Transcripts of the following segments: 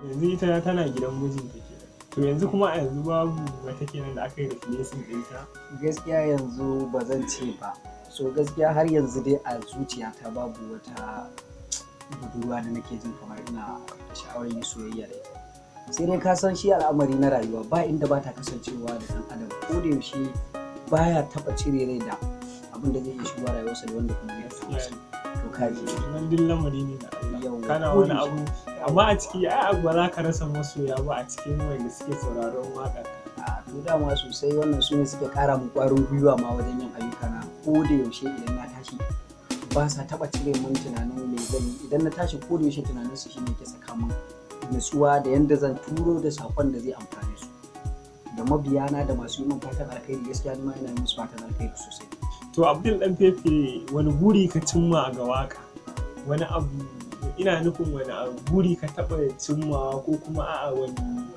Yanzu ita tana gidan mijinta kenan. To yanzu kuma a yanzu babu wata kenan da aka yi replacing ɗinta? Gaskiya yanzu ba zan ce ba. So gaskiya har yanzu dai a zuciyata babu wata budurwa da nake jin kamar ina da sha'awar yin soyayya da ita. Sai dai ka san shi al'amari na rayuwa ba inda ba ta kasancewa da ɗan adam, ko da yaushe baya taɓa cire rai da abin da zai iya shigowa rayuwarsa da wanda kuma zai fita masa. To kaji. Wannan duk lamari ne na Allah. Yawwa, kana ko wani da abu, amma a ciki ai abu ba za ka rasa masoya ba a cikin wanda suke sauraron waƙar ka. A to, dama sosai, wannan su ne suke kara mu kwarin gwiwa ma wajen yin ayyukana. Ko da yaushe idan na tashi ba sa taba cire mun tunanin me zan yi. Idan na tashi, ko da yaushe tunanin su shine ke saka mun nutsuwa da yanda zan turo da sakon da zai amfane su, da mabiyana da masu yi min fatan alkhairi. Gaskiya ni ma ina yi musu fatan alkhairi sosai. To Abdul Dan Fefe, wani buri ka cimma ga waka? Wani abu, ina nufin wani abu buri ka taɓa cimmawa, ko kuma a'a, wani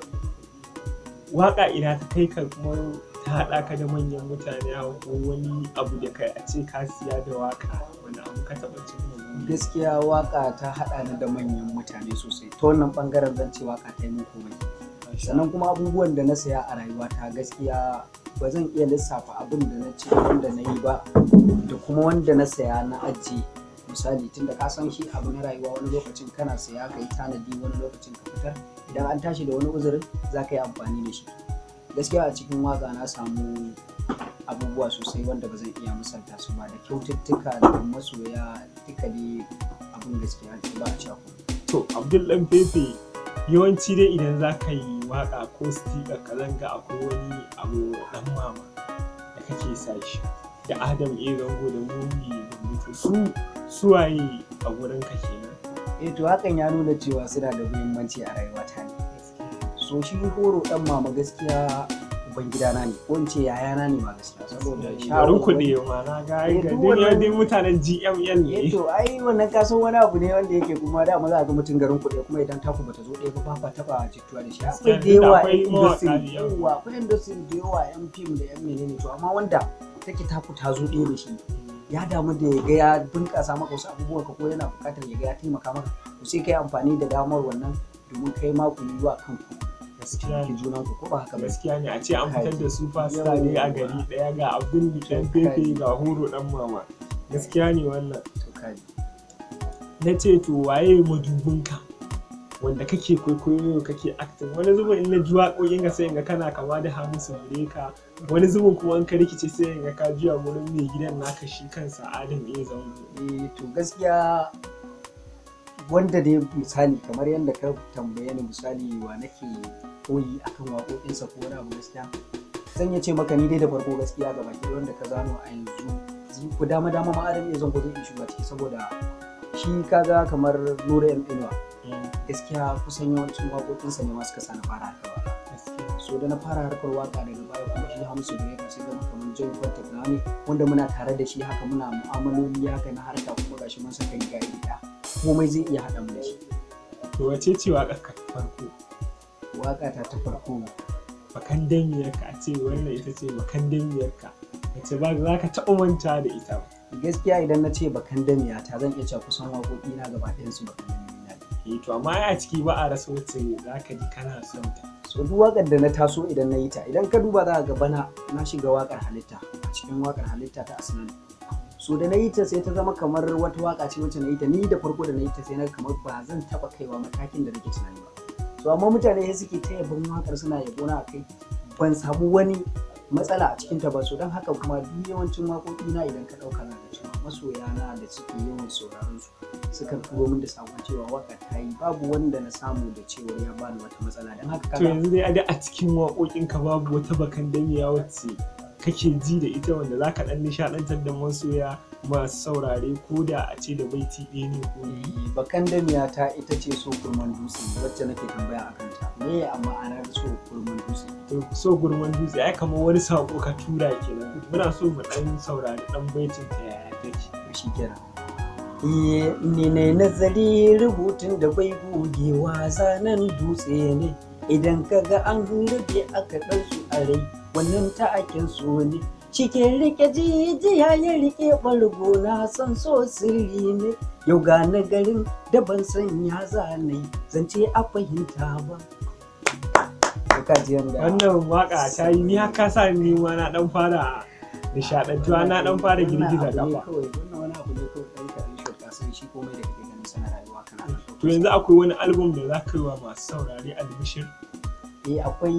waka ina ta kai ka kuma ta haɗa ka da manyan mutane, ko wani abu da kai a ce ka siya da waka, wani abu ka taɓa cimma buri? Gaskiya waka ta haɗa ni da manyan mutane sosai. Ta wannan bangaren zan ce waka ta yi min komai. Sannan kuma abubuwan da na saya a rayuwata, gaskiya ba zan iya lissafa abin da na ci wanda na yi ba da kuma wanda na saya na ajiye. Misali, tunda ka san shi abu na rayuwa, wani lokacin kana saya ka yi tanadi, wani lokacin ka fitar, idan an tashi da wani uzurin za ka yi amfani da shi. Gaskiya a cikin waka na samu abubuwa sosai wanda ba zan iya misalta su ba, da kyaututtuka da masoya, duka dai abin gaskiya ba a cewa. To Abdul Dan Fefe, yawanci dai idan za ka yi waka ko sticker ka, zan ga akwai wani abu dan mama da kake sa shi da Adam A Zango da Mummy Gombe. Su suwaye a gurin ka kenan? Eh, to hakan ya nuna cewa suna da muhimmanci a rayuwata ne. So shi Horo Dan Mama gaskiya uban gidana ne, ko in ce yayana ne ma gaskiya, saboda Garin ku ne ma na ga. Eh, ga duk dai dai mutanen GML eh ne. To ai wannan ka san wani abu ne wanda yake kuma da za a ga mutum garin ku ɗaya, kuma idan taku bata zo ɗaya ba, ba taɓa jituwa da shi. Akwai da yawa Akwai yan mawaƙa industry da yawa. Yawa, akwai industry da yawa, yan fim da yan menene. To amma wanda take taku ta zo ɗaya da shi, ya damu da ya ga ya bunƙasa maka wasu abubuwan ka, ko yana buƙatar ya ga ya taimaka maka, to sai kai amfani da damar wannan domin kai ma ku yi wa kanku Gaskiya taimaki ne. junanku, ko ba haka ba? Gaskiya ne, a ce an fitar da superstar ne a gari ɗaya, ga Abdul Dan Fefe, ga Horo Dan Mama, gaskiya ne wannan. To kaji. Na ce to waye madubinka wanda kake kwaikwayo, kake acting? Wani zubin in na ji waƙoƙin ka sai in ga kana kama da Hamisu Breaker, wani zubin kuma in ka rikice sai in ga ka juya wurin mai gidan naka, shi kansa Adam A Zango. Eh, to gaskiya wanda dai misali kamar yadda ka tambaye ni, misali wa nake koyi akan waƙoƙinsa ko wani abu, gaskiya zan iya ce maka ni dai da farko gaskiya ga baki wanda ka zano a yanzu ku dama dama ma Adam A Zango zai iya shiga ciki, saboda shi kaga kamar Nura M Inuwa, gaskiya kusan yawancin waƙoƙinsa ne ma suka sa na fara harkar waƙa. So da na fara harkar waka, daga baya kuma shi Hamisu Breaker sai zama kamar joint contact na ne wanda muna tare da shi haka, muna mu'amaloli haka na harka, kuma gashi mun saka riga iri ɗaya, komai zai iya haɗa mu da shi. To wace ce waƙar ka ta farko? Waka ta ta farko? Bakan damiyarka, a ce wannan ita ce bakan damiyarka wace ba za ka taɓa manta da ita ba. Gaskiya idan na ce bakan damiya ta, zan iya cewa kusan waƙoƙi na gaba ɗayan su bakan damiya ne. Eh, to amma ai a ciki ba a rasa wacce za ka ji kana son ta. So duk waƙar da na taso idan na yi ta, idan ka duba za ka ga bana na shiga waƙar Halitta, a cikin waƙar Halitta ta Asnan. So da na yi ta sai ta zama kamar wata waƙa ce wacce na yi ta ni da farko, da na yi ta sai na kamar ba zan taɓa kaiwa matakin da nake tunani ba. So amma mutane sai suke ta yabon waƙar, suna yabo na akai, ban samu wani matsala a cikin ta ba. So don haka kuma duk yawancin waƙoƙi na idan ka ɗauka, za ka cewa masoya na da suke yawan sauraron su sukan turo min da saƙon cewa waƙa ta yi, babu wanda na samu da cewa ya bani wata matsala. Don haka To kaga yanzu dai a cikin waƙoƙinka babu wata bakan damiya wacce kake ji da ita wanda za ka ɗan nishaɗantar da masoya masu saurare, ko da a ce da baiti ɗaya ne ko biyu? Bakan damiya ta ita ce So Kurman Dutse, wacce nake tambaya a kanta, me a ma'anar So Kurman Dutse? To So Gurman Dutse ai kamar wani saƙo ka tura kenan. Muna so mu ɗan saurari ɗan baitin ta, yaya take? To shi kenan. Iye, ni ne nazari rubutun da bai gogewa, zanen dutse ne, idan ka ga an rage aka ɗau su a rai, wannan ta'akin so ne, shi ke rike jijiya ya rike ɓargo, na san so sirri ne. Yau ga na garin da ban san ya zanai zance a fahimta ba. To ka ji yanda Wannan waka ta yi ni haka sa ni ma na dan fara nishadantuwa, na dan fara girgiza Wannan abu ne kafa. kawai, wannan wani abu ne kawai ɗan kaɗan short. Ka san shi komai da kake ganin sana rayuwa kana ɗan To yanzu akwai wani album da za ka yi wa masu saurare albishir? Eh, akwai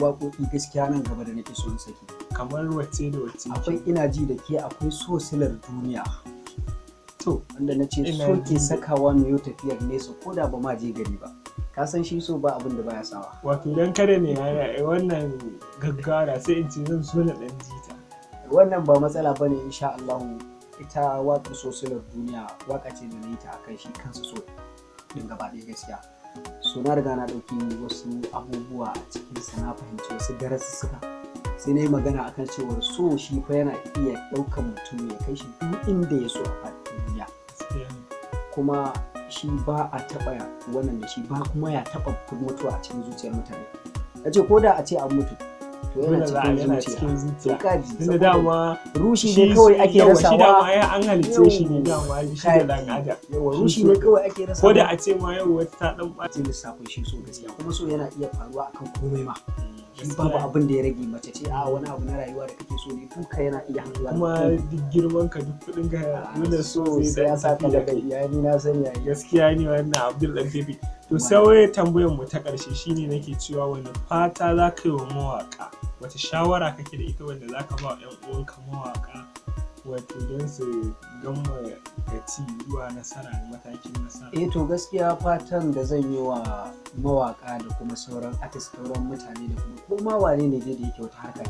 waƙoƙi gaskiya nan gaba da nake so in saki. Kamar wacce da wacce? Akwai "Ina Ji da Ke", akwai "So Silar Duniya", To. wanda na ce Ina so ji ke da- sakawa mu yi tafiyar nesa ko da ba ma je gari ba. Ka san shi so ba abin da baya sawa. Wato dan kada ne ya wannan gaggara, sai in ce zan so na dan jita. Wannan ba matsala bane, insha Allah. Ita waƙar "So Silar Duniya" waƙa ce da na yi ta akan shi kansa so din gaba ɗaya gaskiya. So na riga na ɗauki wasu abubuwa a cikin sa, na fahimci wasu darasussuka, sai na yi magana akan cewar so shi fa yana iya ɗaukan mutum ya kai shi duk inda ya so a faɗin duniya. Gaskiya ne. Kuma shi ba a taɓa wannan da shi ba, kuma ya taɓa mutuwa a cikin zuciyar mutane. A ce ko da a ce an mutu, to yana Dole za a cikin yana zuciya. cikin To zuciya. kaji Tunda saboda dama rushi shi ne kawai ake yawa, shi dama rasawa. ai an halicce shi ne dama shi da dan adam. Yawa, Shi rushi so ne kawai ake rasawa. Ko da a ce ma yau wata ta dan ɓaci. Zai lissafin shi so gaskiya, kuma so yana iya faruwa akan komai ma. Shi babu abin da ya rage, mace ce, a wani abu na rayuwa da kake so ne, duka yana iya haɗuwa da Kuma komai. duk girman ka, duk kuɗin ka, dole so so zai sai ya dan sa ka tafi da daga kai. iyali na sani yayi. Gaskiya ne wannan, Abdul Dan Fefe. To sai tambayar mu ta ƙarshe shine nake cewa, wani fata za ka yi wa mawaka? Wata shawara kake da ita wanda za ka ba wa 'yan uwanka mawaka, wato don su gama gaci zuwa nasara, matakin nasara? Eh, to gaskiya fatan da zan yi wa mawaka da kuma sauran artist, sauran mutane da kuma ko ma wane ne dai da yake wata harka.